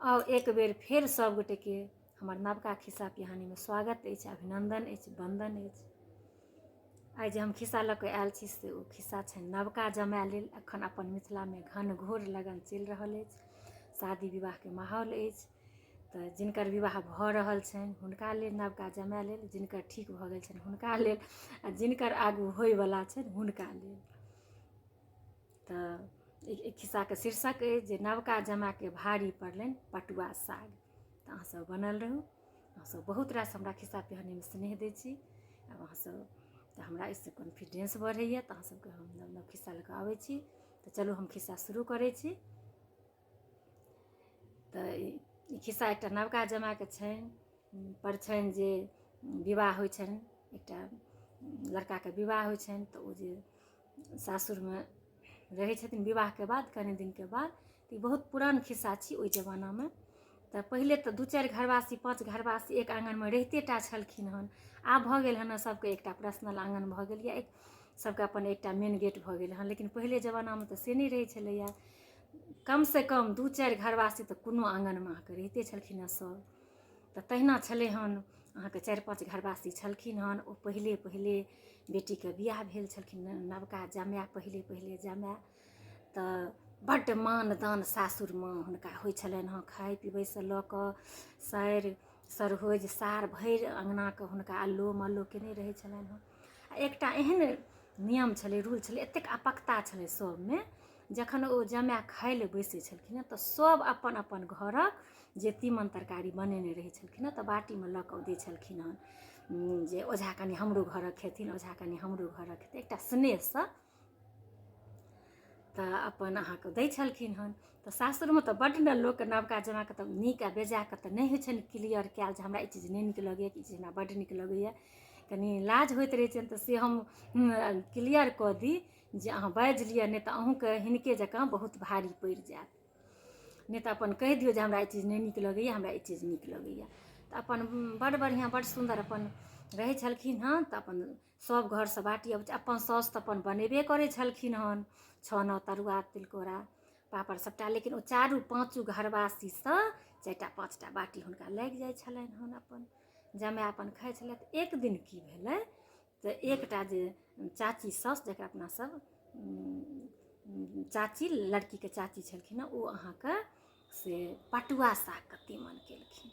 आउ एक बेर फेर सब गोटेके हमर नवका खिस्सा पिहानीमे स्वागत अछि, अभिनन्दन अछि, वन्दन अछि। आइ जे हम खिस्सा लऽ कऽ आयल छी से ओ खिस्सा छनि नवका जमाय लेल। एखन अपन मिथिलामे घनघोर लगन चलि रहल अछि, शादी विवाहके माहौल अछि, तऽ जिनकर विवाह भऽ रहल छनि हुनका लेल नवका जमाय लेल, जिनकर ठीक भऽ गेल छनि हुनका लेल, आ जिनकर आगू होइवला छनि हुनका लेल। तऽ एक खिस्साके शीर्षक अछि जे नवका जमायके भारी पड़लनि पटुआ साग। तऽ अहाँसभ बनल रहू, अहाँसभ बहुत रास हमरा खिस्सा पिहानीमे स्नेह दै छी, आब अहाँसभ तऽ हमरा एहिसँ कॉन्फिडेंस बढ़ैए, तऽ अहाँसभके हम नव नव खिस्सा लऽ कऽ आबै छी। तऽ चलू हम खिस्सा शुरू करै छी। तऽ ई खिस्सा एकटा नवका जमायके छनि पर छनि जे विवाह होइ छनि, एकटा लड़काके विवाह होइ छनि, तऽ ओ जे सासुरमे रहै छथिन विवाहके बाद कनि दिनके बाद। तऽ ई बहुत पुरान खिस्सा छी। ओहि जमानामे तऽ पहिले तऽ दू चारि घरवासी पाँच घरवासी एक आङ्गनमे रहिते टा छलखिन हन। आब भऽ गेल हन सबके एकटा पर्सनल आङ्गन भऽ गेल यऽ, एक सबके अपन एकटा मेन गेट भऽ गेल हन। लेकिन पहिले जमानामे तऽ से नहि रहै छलैए, कमसँ कम दू चारि घरवासी तऽ कोनो आङ्गनमे अहाँके रहिते छलखिन हँ सब। तऽ तहिना छलै हन अहाँके चारि पाँच घरवासी छलखिन हन। ओ पहिले पहिले बेटीके बियाह भेल छलखिन, नवका जमाय, पहिले पहिले जमाय, तऽ बड्ड मान दान सासुरमे हुनका होइ छलनि हँ। खाइ पिबैसँ लऽ कऽ सारि सरहोजि सार भरि अङ्गनाके हुनका अल्लो मल्लो केने रहै छलनि हँ। आ एकटा एहन नियम छलै, रूल छलै, एतेक अपक्ता छलै सभमे, जखन ओ जमाय खाइ लए बैसै छलखिन हँ तऽ सभ अपन अपन घरक जे तीमन तरकारी बनेने रहै छलखिन हँ तऽ बाटीमे लऽ कऽ ओ दै छलखिन हँ जे ओझा कनि हमरो घरक खेथिन, ओझा कनि हमरो घरक खेथिन, एकटा स्नेहसँ तऽ अपन अहाँके दै छलखिन हन। तऽ सासुरमे तऽ बड्ड ने लोकके नवका जमाके तऽ नीक आ बेजायके तऽ नहि होइ छनि क्लियर कयल जे हमरा ई चीज नहि नीक लगैए कि ई चीज हमरा बड्ड नीक लगैए, कनि लाज होइत रहै छनि। तऽ से हम क्लियर कऽ दी जे अहाँ बाजि लिअ, नहि तऽ अहूँके हिनके जकाँ बहुत भारी पड़ि जायत। नहि तऽ अपन कहि दियौ जे हमरा ई चीज नहि नीक लगैए, हमरा ई चीज नीक लगैए। तऽ अपन बड्ड बढ़िआँ बड्ड सुन्दर अपन रहै छलखिन हँ। तऽ अपन सभ घरसँ बाटी अबै छै, अपन साउस तऽ अपन बनेबे करै छलखिन हन छओ नओ तरुआ तिलकोरा पापड़ सभटा, लेकिन ओ चारू पाँचू घरवासीसँ चारिटा पाँचटा बाटी हुनका लागि जाइ छलनि हन, अपन जमाए अपन खाइ छलथि। एक दिन की भेलै तऽ एकटा जे चाची साउस, जकरा अपना सब चाची लड़कीके चाची छलखिन हँ, ओ अहाँके से पटुआ सागके तीमन केलखिन।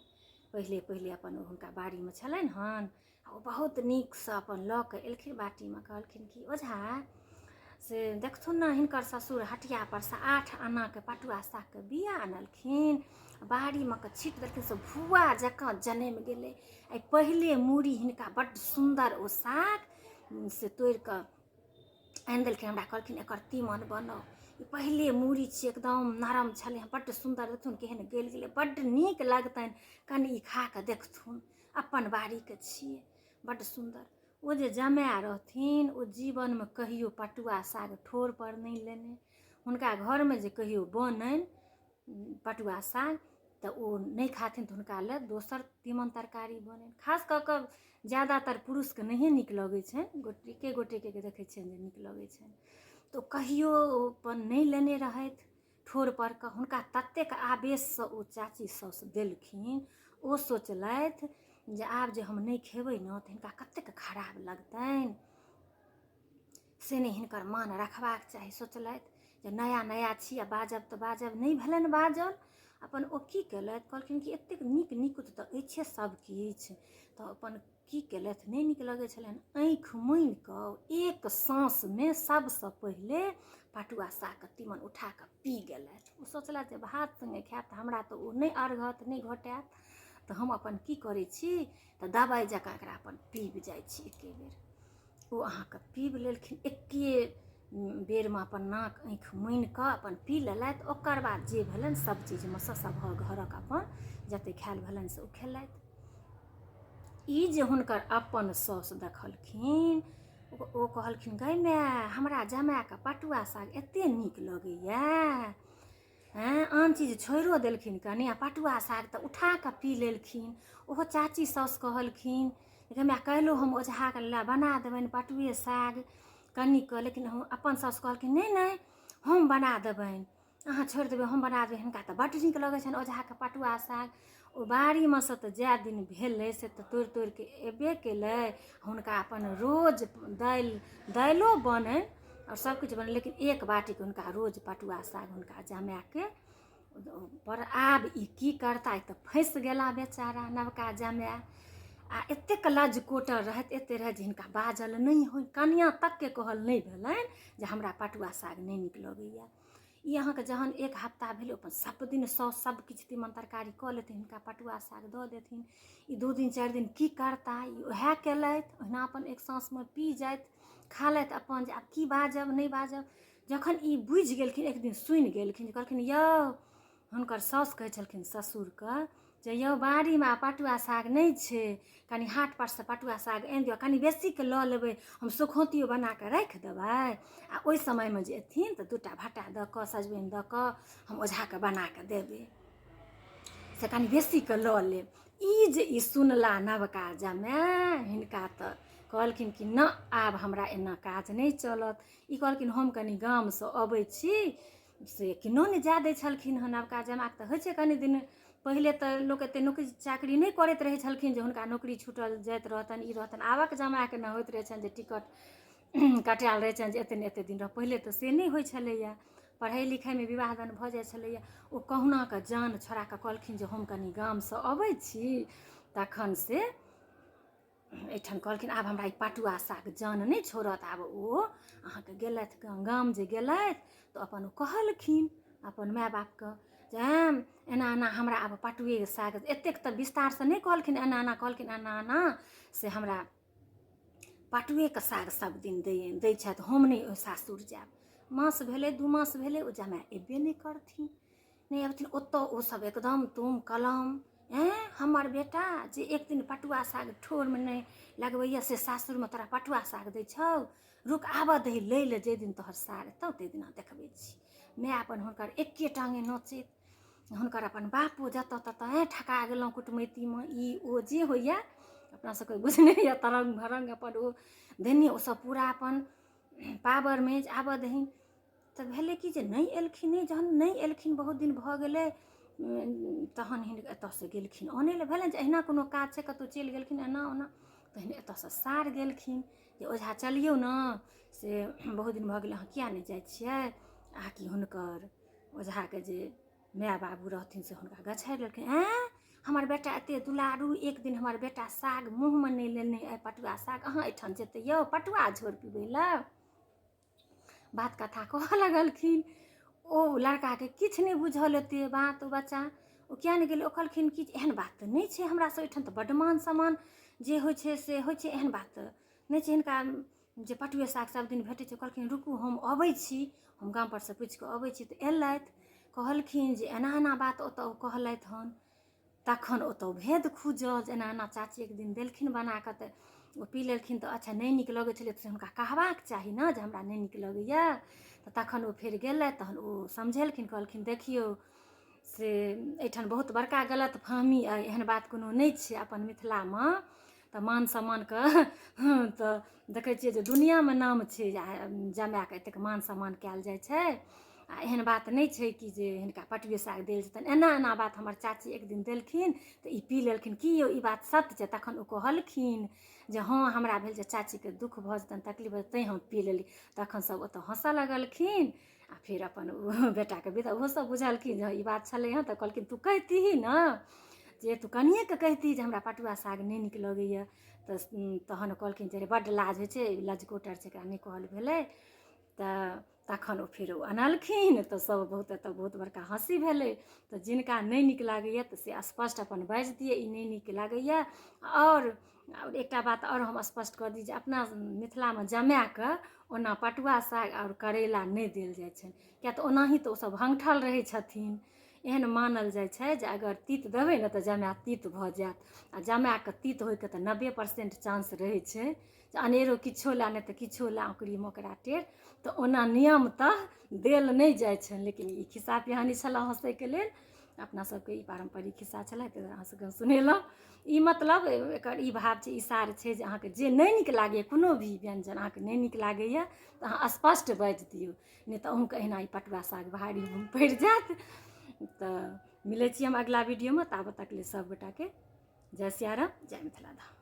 पहिले पहिले अपन हुनका बाड़ीमे छलनि हन, आ ओ बहुत नीकसँ अपन लऽ कऽ एलखिन बाटीमे, कहलखिन कि ओझा से देखथुन ने, हिनकर ससुर हटियापर सँ 8 आनाके पटुआ सागके बिआ अनलखिन, बाड़ीमे कऽ छीट देलखिन से भुआ जकाँ जनमि गेलै। एहि पहिले मूड़ी हिनका बड्ड सुन्दर ओ साग से तोड़ि कऽ आनि देलखिन, हमरा कहलखिन एकर तीमन बनाउ, ई पहिले मूड़ी छियै, एकदम नरम छलै हँ, बड्ड सुन्दर, देखथुन केहन गलि गेलै, बड्ड नीक लगतनि, कनि ई खा कऽ देखथुन, अपन बाड़ीके छियै, बड्ड सुन्दर। ओ जे जमाए रहथिन ओ जीवनमे कहियो पटुआ साग ठोरपर नहि लेने, हुनका घरमे जे कहियो बननि पटुआ साग तऽ ओ नहि खाथिन, तऽ हुनका लए दोसर तीमन तरकारी बननि। खास कऽ कऽ ज्यादातर पुरुषके नहिए नीक लगै छनि, गोटेके गोटेके देखै छियनि जे नीक लगै छनि। तऽ ओ कहियो अपन नहि लेने रहथि ठोर पर कऽ, हुनका ततेक आवेशसँ ओ चाची साउस देलखिन, ओ सोचलथि जे आब जे हम नहि खेबै ने तऽ हिनका कतेक खराब लगतनि, से नहि हिनकर मान रखबाक चाही। सोचलथि जे नया नया छी आ बाजब तऽ बाजब, नहि भेलनि बाजल। अपन ओ की केलथि, कहलखिन कि एतेक नीक निकुत तऽ अछि सब किछु। तऽ अपन की केलथि, नहि नीक लगै छलनि, आँखि मुनि कऽ एक साँसमे सबसँ पहिले पटुआ सागके तीमन उठा कऽ पी गेलथि। ओ सोचलथि जे भात सङ्गे खायब तऽ हमरा तऽ ओ नहि अरघत, नहि घोटायत, तऽ हम अपन की करै छी तऽ दबाइ जकाँ एकरा अपन पीबि जाइ छी एके बेर। ओ अहाँके पीबि लेलखिन एके बेरमे, अपन नाक आँखि मुनि कऽ अपन पी लेलथि। ओकर बाद जे भेलनि सब चीजमे सँ सभक घरक अपन जतेक खायल भेलनि से ओ खेलथि। ई जे हुनकर अपन साउस देखलखिन, ओ कहलखिन, गै माय, हमरा जमायके पटुआ साग एते नीक लगैए, हँ आन चीज छोड़िओ देलखिन कनि आ पटुआ साग तऽ उठा कऽ पी लेलखिन। ओहो चाची साउस कहलखिन, गै माय, काल्हिओ हम ओझाके लए बना देबनि पटुए साग कनिके, लेकिन हम अपन साउस कहलखिन, नहि नहि, हम बना देबनि। अहाँ छोड़ि देबै, हम बना देबै। हिनका तऽ बड्ड नीक लगै छनि ओझाके पटुआ साग। ओ बाड़ीमे सँ तऽ जाए दिन भेलै से तऽ तोड़ि तोड़िके अयबे केलै। हुनका अपन रोज दालि दालिओ बननि आओर सबकिछु बनै, लेकिन एक बाटीके हुनका रोज पटुआ साग हुनका जमाएके पर। आब ई की करता? ई तऽ फँसि गेला बेचारा नवका जमाए। आ एतेक लजकोटर रहथि, एतेक रहथि जे हिनका बाजल नहि होनि, कनिआँ तकके कहल नहि भेलनि जे हमरा पटुआ साग नहि नीक लगैए। ई अहाँके जहन एक हफ्ता भेलै, अपन सब दिन साउस सब किछु तीमन तरकारी कऽ लेथिन, हिनका पटुआ साग दऽ देथिन। ई 2 दिन 4 दिन की करता? ई उएह केलथि, ओहिना अपन एक साँसमे पी जाथि, खा लथि अपन, जे आब की बाजब नहि बाजब। जखन ई बुझि गेलखिन, एक दिन सुनि गेलखिन, कहलखिन यौ, हुनकर साउस कहै छलखिन ससुरके जे यौ बाड़ीमे आब पटुआ साग नहि छै, कनि हाटपर सँ पटुआ साग आनि दिअ, कनि बेसीके लऽ लेबै, हम सुखौतियो बना कऽ राखि देबै, आ ओहि समयमे जे एथिन तऽ 2 टा भट्टा दऽ कऽ, सजमनि दऽ कऽ हम ओझाके बना कऽ देबै, से कनि बेसीके लऽ लेब। ई जे ई सुनला नवका जमाए, हिनका तऽ कहलखिन कि न, आब हमरा एना काज नहि चलत। ई कहलखिन हम कनि गामसँ अबै छी, से किन्नो नहि जाए दै छलखिन हँ। नवका जमाएके तऽ होइ छै, कनि दिन पहिले तऽ लोक एतेक नौकरी चाकरी नहि करैत रहै छलखिन जे हुनका नौकरी छूटल जाइत रहतनि, ई रहतनि। आबक जमाएके ने होइत रहै छनि जे टिकट कटायल रहै छनि जे एतेक ने एतेक दिन रह। पहिले तऽ से नहि होइ छलैए, पढ़ै लिखैमे विवाह दान भऽ जाइ छलैए। ओ कहुना कऽ जान छोड़ा कऽ कहलखिन जे हम कनि गामसँ अबै छी। तखन से एहिठाम कहलखिन आब हमरा ई पटुआ साग जान नहि छोड़त। आब ओ अहाँके गेलथि गाम, जे गेलथि तऽ अपन ओ कहलखिन अपन माय बापके जे एना एना हमरा आब पटुए साग, एतेक तऽ विस्तारसँ नहि कहलखिन, एना एना कहलखिन, एना एना से हमरा पटुएके साग सब दिन दै दै छथि, हम नहि ओहि सासुर जायब। मास भेलै, 2 मास भेलै, ओ जमाए अयबे नहि करथिन, नहि अबथिन ओतऽ। ओसब एकदम तुम कलम, एँ हमर बेटा जे एक दिन पटुआ साग ठोरमे नहि लगबैए से सासुरमे तोरा पटुआ साग दै छौ, रुक आबऽ दही लै लए, जाहि दिन तोहर सार एतौ ताहि दिना देखबै छी। माय अपन हुनकर एके टाँगे नोचैत, हुनकर अपन बापो जतऽ ततऽ, एँ ठका गेलहुँ कुटमैतीमे, ई ओ जे होइए अपना सबके बुझने यऽ, तरङ्ग भरङ्ग अपन ओ देने, ओसब पूरा अपन पावरमे आबऽ दही। तऽ भेलै कि जे नहि एलखिन, नहि जहन नहि एलखिन, बहुत दिन भऽ गेलै, तहन हिनका एतऽसँ गेलखिन अनै लए। भेलनि जे अहिना कोनो काज छै, कतहु चलि गेलखिन एना ओना। तहन एतऽसँ सार गेलखिन जे ओझा चलियौ ने, से बहुत दिन भऽ गेल, अहाँ किएक नहि जाइ छियै? आ कि हुनकर ओझाके जे माय बाबू रहथिन से हुनका गछारि लेलखिन, आँय हमर बेटा एते दुलारू, एक दिन हमर बेटा साग मुँहमे नहि लेने अइ पटुआ साग, अहाँ एहिठाम जेतै यौ पटुआ झोर पीबै लए? बात कथा कहऽ लगलखिन। ओ लड़काके किछु नहि बुझल एते बात, ओ बच्चा ओ किया नहि गेलै। ओ कहलखिन कि एहन बात तऽ नहि छै, हमरा सब ओहिठाम तऽ बड्ड मान सम्मान जे होइ छै से होइ छै, एहन बात तऽ नहि छै हिनका जे पटुए साग सब दिन भेटै छै। कहलखिन रुकू हम अबै छी, हम गामपर सँ पुछि कऽ अबै छी। तऽ एलथि, कहलखिन जे एना एना बात ओतऽ ओ कहलथि हन। तखन ओतऽ भेद खुजल जे एना एना चाची एक दिन देलखिन बना कऽ तऽ ओ पी लेलखिन, तऽ अच्छा नहि नीक लगै छलै, तऽ हुनका कहबाक चाही ने जे हमरा नहि नीक लगैए। तऽ तखन ओ फेर गेलथि, तहन ओ समझेलखिन, कहलखिन देखियौ से एहिठाम बहुत बड़का गलत फहमी अइ, एहन बात कोनो नहि छै। अपन मिथिलामे तऽ मान सम्मानके तऽ देखै छियै जे दुनिआँमे नाम छै जे जमाएके एतेक मान सम्मान कयल जाइ छै, आ एहन बात नहि छै कि जे हिनका पटुए साग देल जेतनि, एना एना बात हमर चाची एक दिन देलखिन तऽ ई पी लेलखिन, की यौ ई बात सत्य छै? तखन ओ कहलखिन जे हँ, हमरा भेल जे चाचीके दुःख भऽ जेतनि, तकलीफ भऽ जेतनि, तैँ हम पी लेली। तखन सब ओतऽ हँसऽ लगलखिन आ फेर अपन ओ बेटाके विदा, ओहो सब बुझलखिन जे हँ ई बात छलै हँ। तऽ कहलखिन तू कहितिही ने जे तू कनिएके कहितिही जे हमरा पटुआ साग नहि नीक लगैए। तऽ तहन कहलखिन जे रे बड्ड लाज होइ छै, लजकोटर छै, एकरा नहि कहल भेलै। तऽ तखन ओ फेर ओ अनलखिन तऽ सब बहुत एतऽ बहुत बड़का हँसी भेलै। तऽ जिनका नहि नीक लागैए तऽ से स्पष्ट अपन बाजि दियै, ई नहि नीक लागैए। आओर एकटा बात आओर हम स्पष्ट कऽ दी जे अपना मिथिलामे जमाएके ओना पटुआ साग आओर करैला नहि देल जाइ छनि, किएक तऽ ओनाही तऽ ओसभ भङ्गठल रहै छथिन। एहन मानल जाइ छै जे अगर तीत देबै ने तऽ जमाए तीत भऽ जायत, आ जमाएके तीत होइके तऽ 90% चांस रहै छै जे अनेरो किछो लए नहि तऽ किछो लए औँकरी मोकरा टेढ़। तऽ ओना नियम तऽ देल नहि जाइ छनि, लेकिन ई खिस्सा पिहानी छलए हँसैके लेल। अपना सबके ई पारम्परिक खिस्सा छलै, ताहि दुआरे अहाँ सबके हम सुनेलहुँ। ई मतलब एकर ई भाव छै, ई सार छै जे अहाँके जे नहि नीक लागैए, कोनो भी व्यञ्जन अहाँके नहि नीक लागैए तऽ अहाँ स्पष्ट बाजि दियौ, नहि तऽ अहूँके एहिना ई पटुआ साग भारी पड़ि जायत। तऽ मिलै छी हम अगिला वीडियोमे, ताबत तक लेल सब गोटाके जय सियाराम, जय मिथिला धाम।